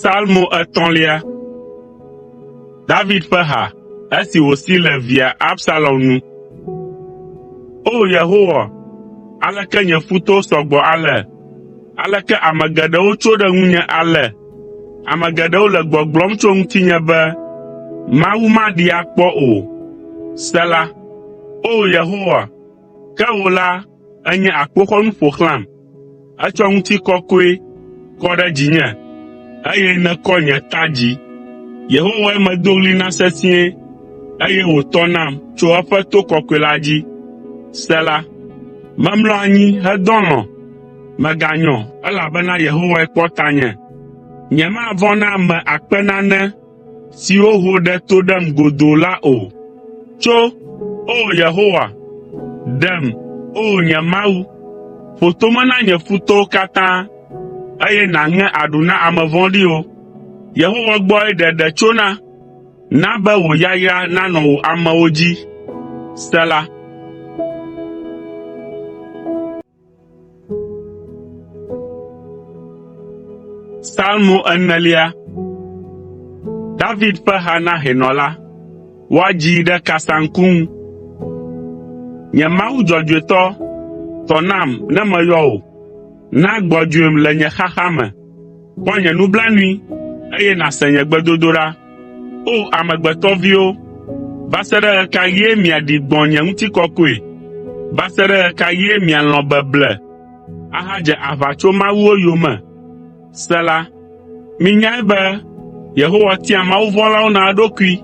Salmo etɔ̃lia. David ƒe ha esi wòsi le via Absalom nu. O! Yehowa, aleke nye futɔwo sɔ gbɔ ale! Aleke ame geɖewo tso ɖe ŋunye ale! Ame geɖewo le gbɔgblɔm tso ŋutinye be, “Mawu maɖee akpɔ o.” Sela. O! Yehowa, ke wò la, ènye akpoxɔnu ƒo xlãm. Ètsɔ ŋutikɔkɔe kɔ ɖe dzinye, eye nèkɔ nye ta dzi. Yehowae medo ɣli na sesĩe, eye wòtɔ nam tso eƒe to kɔkɔe la dzi. Sela. Memlɔ anyi hedɔ alɔ̃, mèganyɔ, elabena Yehowae kpɔ tanye. Nyemavɔ̃ na ame akpe nane siwo ho ɖe to ɖem godoo la o. Tso, O Yehowa! Ɖem, O nye Mawu! Ƒo tome na nye futɔwo katã, eye nàŋe aɖu na ame vɔ̃ɖiwo. Yehowa gbɔe ɖeɖe tsona. Na be wò yayra nanɔ wò amewo dzi. Sela. Salmo enelia. David ƒe ha na hɛnɔ la. Woadzii ɖe kasaŋku ŋu. Nye Mawu dzɔdzɔetɔ, tɔ nam ne meyɔ wò. Na gbɔdzɔem le nye xaxa me. Kpɔ nye nublanui, eye nàse nye gbedodoɖa. O! Amegbetɔviwo, va se ɖe ɣe ka ɣie miaɖi gbɔ̃ nye ŋutikɔkɔe? Va se ɖe ɣe ka ɣie mialɔ̃ beble ahadze aʋatsomawuwo yome? Sela Minyae be Yehowa tia mawuvɔ̃lawo na eɖokui,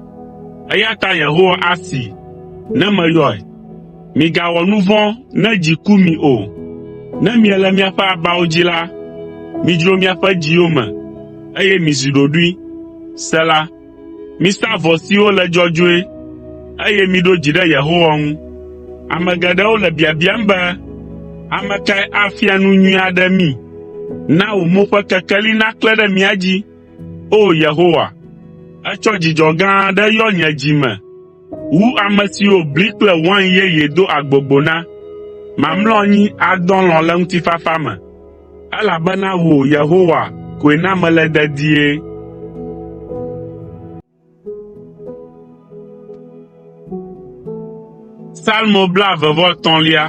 eya ta Yehowa asee ne meyɔe. Migawɔ nu vɔ̃ ne dzi ku mi o. Ne miele miaƒe abawo dzi la, midzro miaƒe dziwo me, eye mizi ɖoɖoe. Sela Misa vɔ siwo le dzɔdzɔe, eye miɖo dzi ɖe Yehowa ŋu. Ame geɖewo le biabiam be, “Ame kae afia nu nyui aɖe mí?” Na wò mo ƒe kekeli naklẽ ɖe mía dzi, O Yehowa. Ètsɔ dzidzɔ gã aɖe yɔ nye dzi me wu ame siwo bli kple wain yeye do agbogbo na. Mamlɔ anyi adɔ alɔ̃ le ŋutifafa me, elabena wò, Yehowa, koe na mele dedie. Salmo blaeve-vɔ-etɔ̃lia.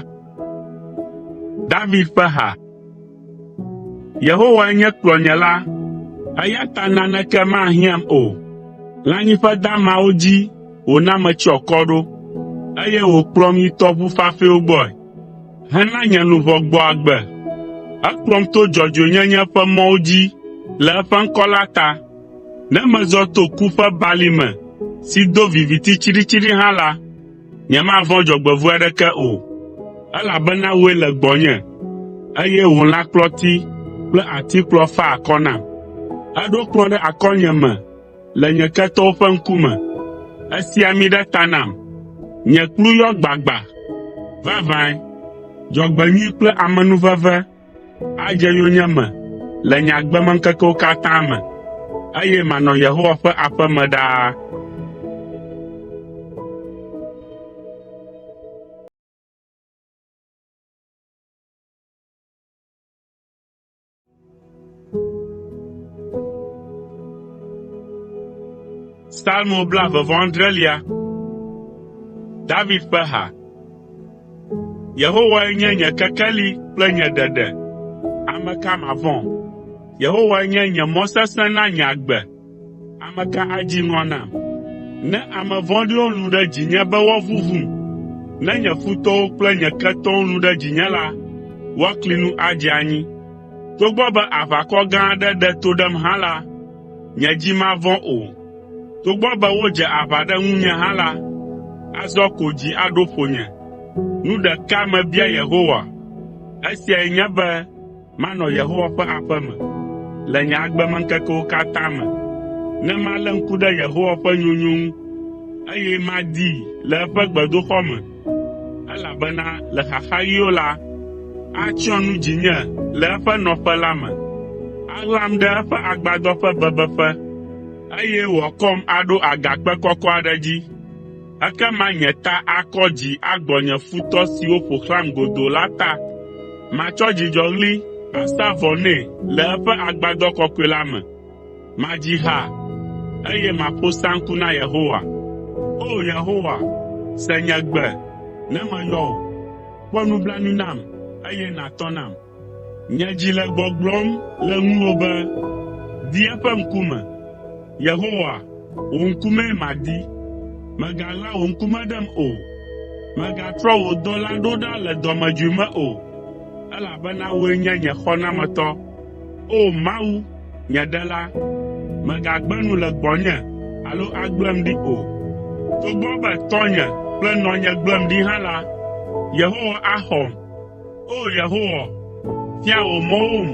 David ƒe ha. Yehowae nye kplɔnyela, eya ta naneke mahiãm o. Lãnyiƒe damawo dzi wòna metsyɔ akɔ ɖo, eye wòkplɔm yi tɔʋu fafɛwo gbɔe, hena nye luʋɔ gbɔ agbe. Ekplɔm to dzɔdzɔenyenye ƒe mɔwo dzi le eƒe ŋkɔ la ta. Ne mezɔ to ku ƒe balime si do viviti tsiɖitsiɖi hã la, Nyemavɔ̃ dzɔgbevɔ̃e aɖeke o, elabena wòe le gbɔnye, eye wò lãkplɔti kple atikplɔ faa akɔ nam. Èɖo kplɔ̃ ɖe akɔnyeme le nye ketɔwo ƒe ŋkume. Èsi ami ɖe ta nam, nye kplu yɔ gbagba. Vavãe, dzɔgbenyui kple amenuveve adze yonyeme le nye agbemeŋkekewo katã me, eye manɔ Yehowa ƒe aƒe me ɖaa. Salmo blaeve-vɔ-adrelia. David ƒe ha. Yehowae nye nye kekeli kple nye ɖeɖe, ame ka mavɔ̃? Yehowae nye nye mɔ sesẽ na nye agbe, ame ka adzi ŋɔ nam? Ne ame vɔ̃ɖiwo lũ ɖe dzinye be woavuvum, ne nye futɔwo kple nye ketɔwo lũ ɖe dzinye la, woakli nu adze anyi. Togbɔ be aʋakɔ gã aɖe ɖe to ɖem hã la, nye dzi mavɔ̃ o. Togbɔ be wodze aʋa ɖe ŋunye hã la, azɔ ko dzi aɖo ƒonye. Nu ɖeka mebia Yehowa, esiae nye be manɔ Yehowa ƒe aƒe me le nye agbemeŋkekewo katã me, ne malé ŋku ɖe Yehowa ƒe nyonyo ŋu, eye madii le eƒe gbedoxɔ me, elabena le xaxaɣiwo la, atsyɔ nu dzinye le eƒe nɔƒe la me. Aɣlam ɖe eƒe agbadɔ ƒe bebeƒe, eye wòakɔm aɖo agakpe kɔkɔ aɖe dzi. Ekema nye ta akɔ dzi agbɔ nye futɔ siwo ƒo xlãm godoo la ta. Matsɔ dzidzɔɣli asa vɔ nɛ le eƒe agbadɔ kɔkɔe la me. Madzi ha, eye maƒo saŋku na Yehowa. O! Yehowa, se nye gbe ne meyɔ wò. Kpɔ nublanui nam, eye nàtɔ nam. Nye dzi le gbɔgblɔm le ŋuwò be, “Di eƒe ŋkume!” Yehowa, wò ŋkumee madi. Mègaɣla wò ŋkume ɖem o. Mègatrɔ wò dɔla ɖo ɖa le dɔmedzoe me o, elabena wòe nye nye xɔnametɔ. O! Mawu, nye Ɖela, mègagbe nu le gbɔnye alo agblẽm ɖi o. Togbɔ be tɔnye kple nɔnye gblẽm ɖi hã la, Yehowa axɔm. O! Yehowa, fia wò mɔwom,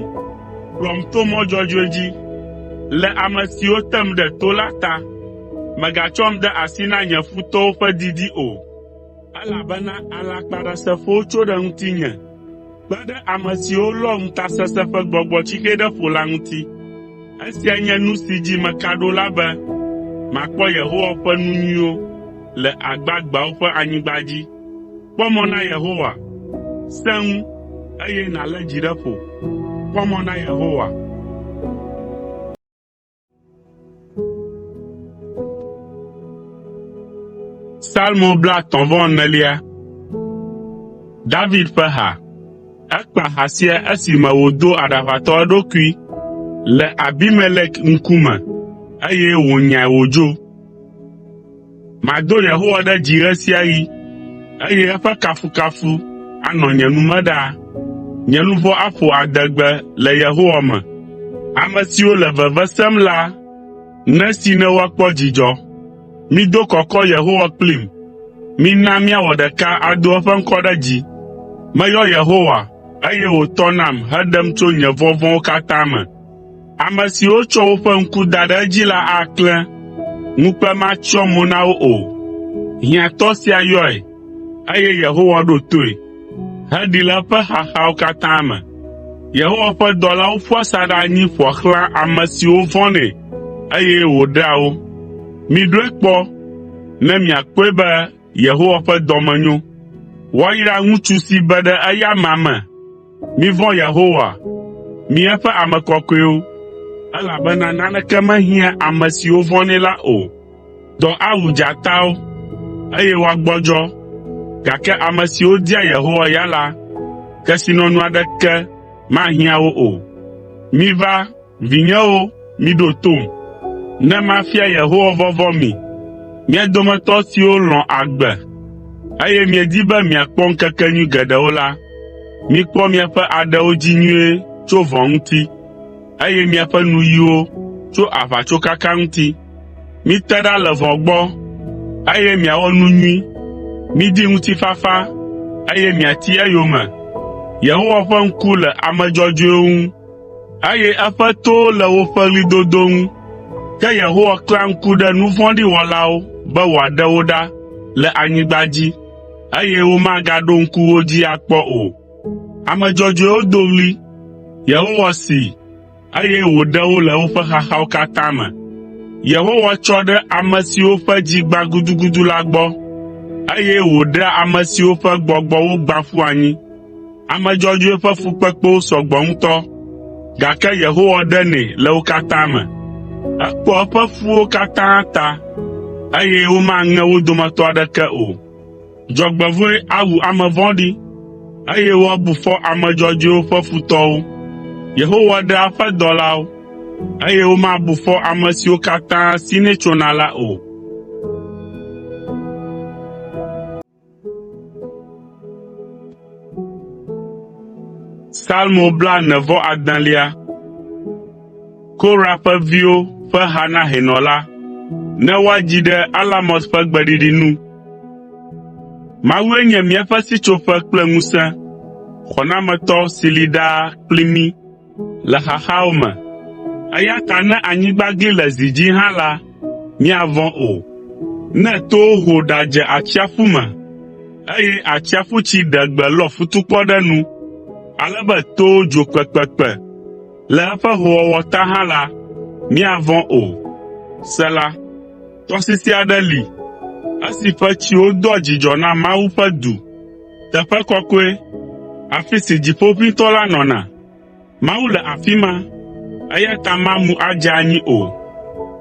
kplɔm to mɔ dzɔdzɔe dzi, le ame siwo tem ɖe to la ta. Mègatsɔm de asi na nye futɔwo ƒe didi o, elabena alakpaɖasefowo tso ɖe ŋutinye kpe ɖe ame siwo lɔ ŋutasesẽ ƒe gbɔgbɔtsixe ɖe ƒo la ŋuti. Esia nye nu si dzi meka ɖo la be makpɔ Yehowa ƒe nu nyuiwo le agbagbeawo ƒe anyigba dzi. Kpɔ mɔ na Yehowa, sẽ ŋu, eye nàlé dzi ɖe ƒo. Kpɔ mɔ na Yehowa. Salmo 34. David ƒe ha. Ekpa ha sia esime wòdo aɖaʋatɔ eɖokui le Abimelek ŋkume, eye wònyae wòdzo. Mado Yehowa ɖe dzi ɣe sia ɣi, eye eƒe kafukafu anɔ nye nu me ɖaa. Nye luʋɔ aƒo adegbe le Yehowa me. Ame siwo le veve sem la nesi ne woakpɔ dzidzɔ. Mido kɔkɔ Yehowa kplim. Mina míawɔ ɖeka ado eƒe ŋkɔ ɖe dzi. Meyɔ Yehowa, eye wòtɔ nam heɖem tso nye vɔvɔ̃wo katã me. Ame siwo tsɔ woƒe ŋku da ɖe edzi la aklẽ, ŋukpe matsyɔ mo na wo o. Hiãtɔ sia yɔe, eye Yehowa ɖo toe, heɖee le eƒe xaxawo katã me. Yehowa ƒe dɔlawo ƒua asaɖa anyi ƒoa xlã ame siwo vɔ̃nɛ, eye wòɖea wo. Miɖɔe kpɔ ne miakpɔe be Yehowa ƒe dɔme nyo. Woayra ŋutsu si be ɖe eya amea me. Mivɔ̃ Yehowa, mi eƒe ame kɔkɔewo, elabena naneke mehiãa ame siwo vɔ̃nɛ la o. Dɔ awu dzatawo, eye woagbɔdzɔ, gake ame siwo dia Yehowa ya la, kesinɔnu aɖeke mahiã wo o. Miva, vinyewo, miɖo tom, ne mafia Yehowa vɔvɔ̃ mi. Mia dometɔ siwo lɔ̃ agbe, eye miedi be miakpɔ ŋkekenyui geɖewo la, mikpɔ miaƒe aɖewo dzi nyuie tso vɔ̃ ŋuti, eye miaƒe nuyiwo tso aʋatsokaka ŋuti. Mite ɖa le vɔ̃ gbɔ, eye miawɔ nu nyui. Midi ŋutifafa, eye miati eyome. Yehowa ƒe ŋku le ame dzɔdzɔewo ŋu, eye eƒe towo le woƒe ɣlidodo ŋu. Ke Yehowa klẽa ŋku ɖe nu vɔ̃ɖi wɔlawo be wòaɖe wo ɖa le anyigba dzi, eye womagaɖo ŋku wo dzi akpɔ o. Ame dzɔdzɔewo do ɣli, Yehowa see, eye wòɖe wo le woƒe xaxawo katã me. Yehowa tsɔ ɖe ame siwo ƒe dzi gbã gudugudu la gbɔ, eye wòɖea ame siwo ƒe gbɔgbɔ wogbã ƒu anyi. Ame dzɔdzɔe ƒe fukpekpewo sɔ gbɔ ŋutɔ, gake Yehowa ɖenɛ le wo katã me. Ekpɔa eƒe ƒuwo katã ta, eye womaŋe wo dometɔ aɖeke o. Dzɔgbevɔ̃e awu ame vɔ̃ɖi, eye woabu fɔ ame dzɔdzɔewo ƒe futɔwo. Yehowa ɖea eƒe dɔlawo, eye womabu fɔ ame siwo katã sinɛ tsona la o. Salmo 49. Korah ƒe viwo ƒe ha na hɛnɔ la, ne woadzi ɖe alamot ƒe gbeɖiɖi nu. Mawue nye míaƒe sitsoƒe kple ŋusẽ, xɔnametɔ si li ɖaa kpli mí le xaxawo me. Eya ta ne anyigba gli le zi dzi hã la, míavɔ̃ o. Ne towo ho ɖadze atsiaƒu me, eye atsiaƒutsi ɖe gbe lɔ futukpɔ ɖe nu, ale be towo dzo kpekpekpe. Le eƒe hoowɔwɔ ta hã la, míavɔ̃ o. Sela. Tɔsisi aɖe li, esi ƒe tsiwo doa dzidzɔ na Mawu ƒe du, teƒe kɔkɔe, afi si Dziƒoʋĩtɔ la nɔna. Mawu le afi ma, eya ta mamu adze anyi o.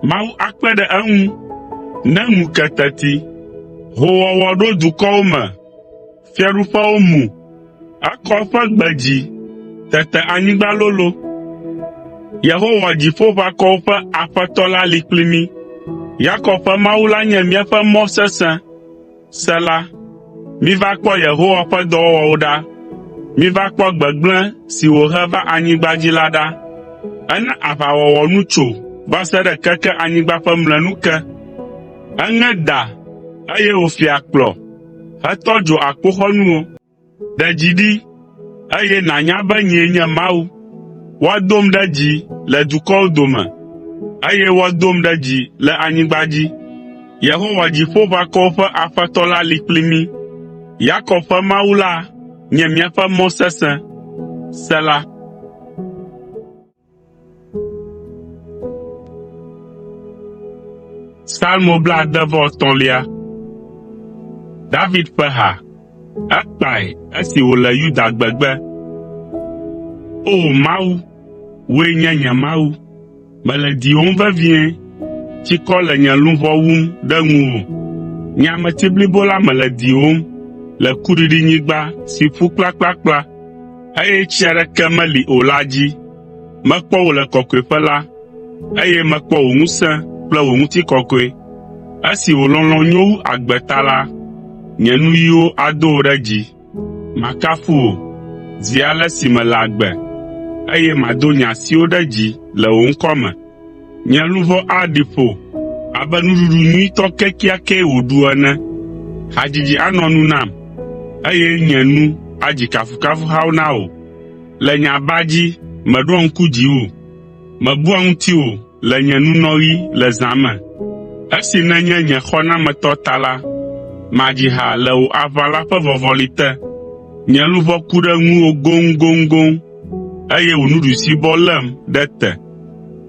Mawu akpe ɖe eŋu ne ŋu ke teti. Hoowɔwɔ ɖo dukɔwo me, fiaɖuƒewo mu. Ekɔ eƒe gbe dzi, tete anyigba lolo. Yehowa Dziƒoʋakɔwo ƒe Aƒetɔ la li kpli mí. Yakob ƒe Mawu la nye míaƒe mɔ sesẽ. Sela Miva kpɔ Yehowa ƒe dɔwɔwɔwo ɖa. Miva kpɔ gbegblẽ si wòhe va anyigba dzi la ɖa. Ena aʋawɔwɔ nu tso va se ɖe keke anyigba ƒe mlɔenu ke. Eŋe da, eye wòfi akplɔ, hetɔ dzo akpoxɔnuwo. Ɖe dzi ɖi, eye nànya be nyee nye Mawu. Woadom ɖe dzi le dukɔwo dome, eye woadom ɖe dzi le anyigba dzi. Yehowa Dziƒoʋakɔwo ƒe Aƒetɔ la li kpli mí. Yakob ƒe Mawu la nye míaƒe mɔ sesẽ. Sela. Salmo blaade-vɔ-etɔ̃lia. David ƒe ha. Ekpae esi wòle Yuda gbegbe. O Mawu, wòe nye nye Mawu, mele diwòm vevie, tsikɔ le nye luʋɔ wum ɖe ŋuwò. Nye ameti blibo la mele diwòm le kuɖiɖinyigba si ƒu kplakplakpla, eye tsi aɖeke meli o la dzi. Mekpɔ wò le kɔkɔeƒe la, eye mekpɔ wò ŋusẽ kple wò ŋutikɔkɔe. Esi wò lɔlɔ̃ nyo wu agbe ta la, nye nuyiwo ado wò ɖe dzi. Makafu wò zi ale si mele agbe, eye mado nye asiwo ɖe dzi le wò ŋkɔ me. Nye luʋɔ aɖi ƒo abe nuɖuɖu nyuitɔ kekeakee wòɖu ene. Hadzidzi anɔ nu nam, eye nye nu adzi kafukafuhawo na wò. Le nye aba dzi meɖoa ŋku dziwò, mebua ŋutiwò le nye nunɔɣi le zã me. Esi nènye nye xɔnametɔ ta la, madzi ha le wò aʋala ƒe vɔvɔli te. Nye luʋɔ ku ɖe ŋuwò goŋgoŋgoŋ, eye wò nuɖusibɔ lém ɖe te.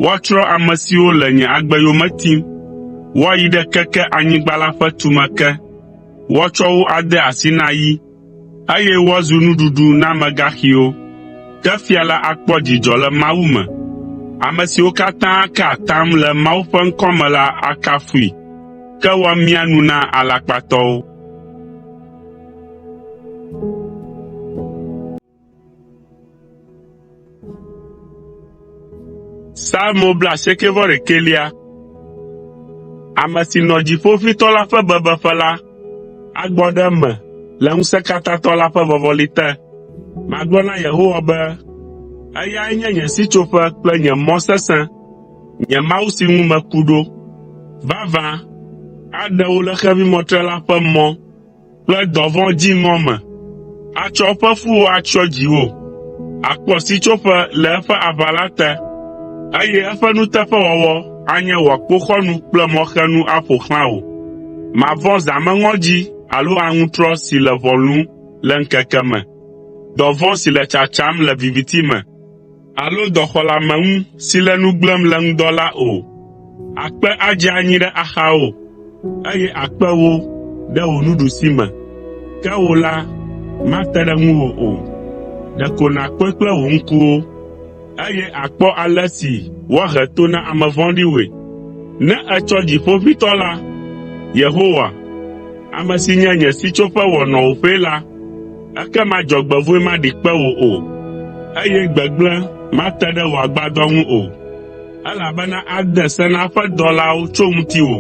Woatsrɔ̃ ame siwo le nye agbe yome tim, woayi ɖe keke anyigba la ƒe tume ke, woatsɔ wo ade asi na yi eye woazu nuɖuɖu na amegaxiwo. Ke fia la akpɔ dzidzɔ le Mawu me. Ame siwo katã ka atam le Mawu ƒe ŋkɔ me la akafui, ke woamia nu na alakpatɔwo. Salmo 89. Ame si nɔ Dziƒoʋĩtɔ la ƒe bebeƒe la agbɔ ɖe eme le Ŋusẽkatãtɔ la ƒe vɔvɔli te. Magblɔ na Yehowa be, “Eyae nye nye sitsoƒe kple nye mɔ sesẽ, nye Mawu si ŋu meku ɖo. Vavã, aɖe wò le xevimɔtrela ƒe mɔ kple dɔvɔ̃ dziŋɔ me. Atsɔ eƒe fuwo atsyɔ dziwò, àkpɔ sitsoƒe le eƒe aʋala te, eye eƒe nuteƒewɔwɔ anye wò akpoxɔnu kple mɔxenu aƒo xlã wò. Màvɔ̃ zãmeŋɔdzi alo aŋutrɔ si le ʋɔ lũm le ŋkeke me, dɔvɔ̃ si le tsatsam le viviti me alo dɔxɔleameŋu si le nu gblẽm le ŋdɔ la o. Akpe adze anyi ɖe axawò, eye akpe wò ɖe wò nuɖusime, ke wò la, mate ɖe ŋuwò o. Ɖeko nàkpɔe kple wò ŋkuwo, eye àkpɔ ale si woahe to na ame vɔ̃ɖiwoe. Ne ètsɔ Dziƒoʋĩtɔ la, Yehowa, ame si nye nye sitsoƒe wɔ nɔwòƒee la, ekema dzɔgbevɔ̃e maɖi kpe wò o, eye gbegblẽ mate ɖe wò agbadɔ ŋu o. Elabena ade se na eƒe dɔlawo tso ŋutiwò,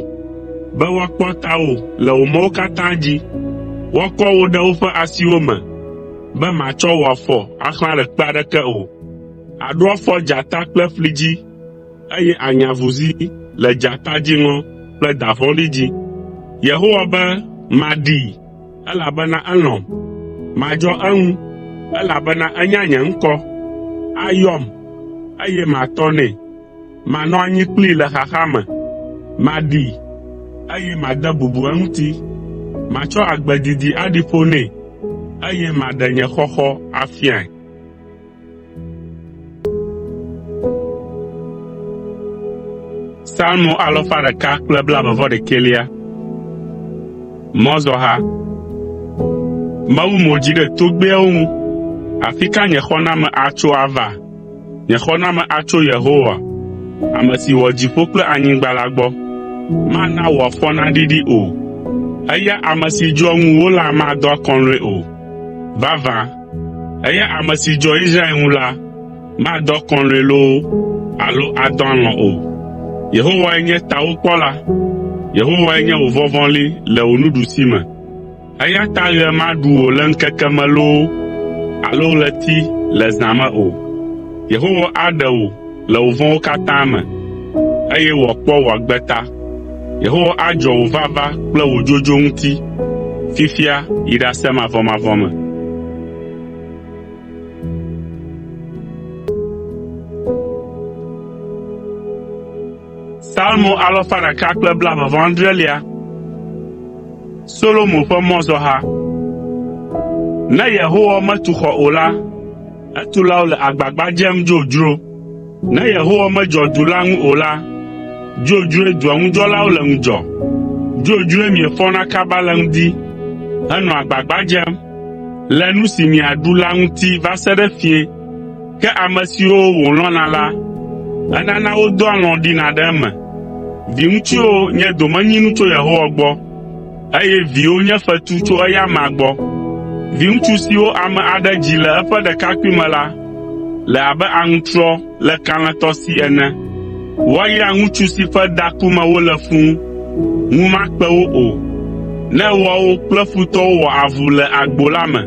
be woakpɔ tawò le wò mɔwo katã dzi. Woakɔ wò ɖe woƒe asiwo me, be màtsɔ wò afɔ axlã ɖe kpe aɖeke o. Àɖo afɔ dzata kple ƒli dzi, eye ànya avuzi le dzata dziŋɔ kple da vɔ̃ɖi dzi. Yehowa be, “Maɖee, elabena elɔ̃m. Madzɔ eŋu, elabena enya nye ŋkɔ. Ayɔm, eye matɔ nɛ. Manɔ anyi kplii le xaxa me. Maɖee, eye made bubu eŋuti. Matsɔ agbe didi aɖi ƒo nɛ, eye maɖe nye xɔxɔ afiae.” Psalmo alafa ɖeka kple blaeve-vɔ-ɖekɛlia. Mɔzɔha. Mewu mo dzi ɖe togbɛawo ŋu. Afi ka nye xɔname atso ava? Nye xɔname atso Yehowa, ame si wɔ dziƒo kple anyigba la gbɔ. Mana wò afɔ naɖiɖi o. Eya ame si dzɔa ŋuwò la madɔ akɔlɔ̃e o. Vavã, eya ame si dzɔa Israel ŋu la madɔ akɔlɔ̃e loo alo adɔ alɔ̃ o. Yehowae nye tawòkpɔla, Yehowae nye wò vɔvɔli le wò nuɖusime. Eya ta ɣe maɖu wò le ŋkeke me loo alo ɣleti le zã me o. Yehowa aɖe wò le wò vɔ̃wo katã me, eye wòakpɔ wò agbe ta. Yehowa adzɔ wò vava kple wò dzodzo ŋuti fifia yi ɖase mavɔmavɔ me. Psalmo alafa ɖeka kple blaeve-vɔ-adrelia. Solomo ƒe mɔzɔha. Ne Yehowa metu xɔ o la, etulawo le agbagba dzem dzodzro. Ne Yehowa medzɔ du la ŋu o la, dzodzroe dua ŋu dzɔlawo le ŋudzɔ. Dzodzroe miefɔna kaba le ŋdi henɔa agbagba dzem le nu si miaɖu la ŋuti va se ɖe fiẽ. Ke ame siwo wòlɔ̃na la, enana wodɔa alɔ̃ ɖina ɖe eme. Viŋutsuwo nye domenyinu tso Yehowa gbɔ, eye viwo nye fetu tso eya amea gbɔ. Viŋutsu siwo ame aɖe dzi le eƒe ɖekakpuime la le abe aŋutrɔ le kalẽtɔ si ene. Woayra ŋutsu si ƒe daku me wole fũu, ŋu makpe wo o, ne woawo kple futɔwo wɔ avu le agbo la me.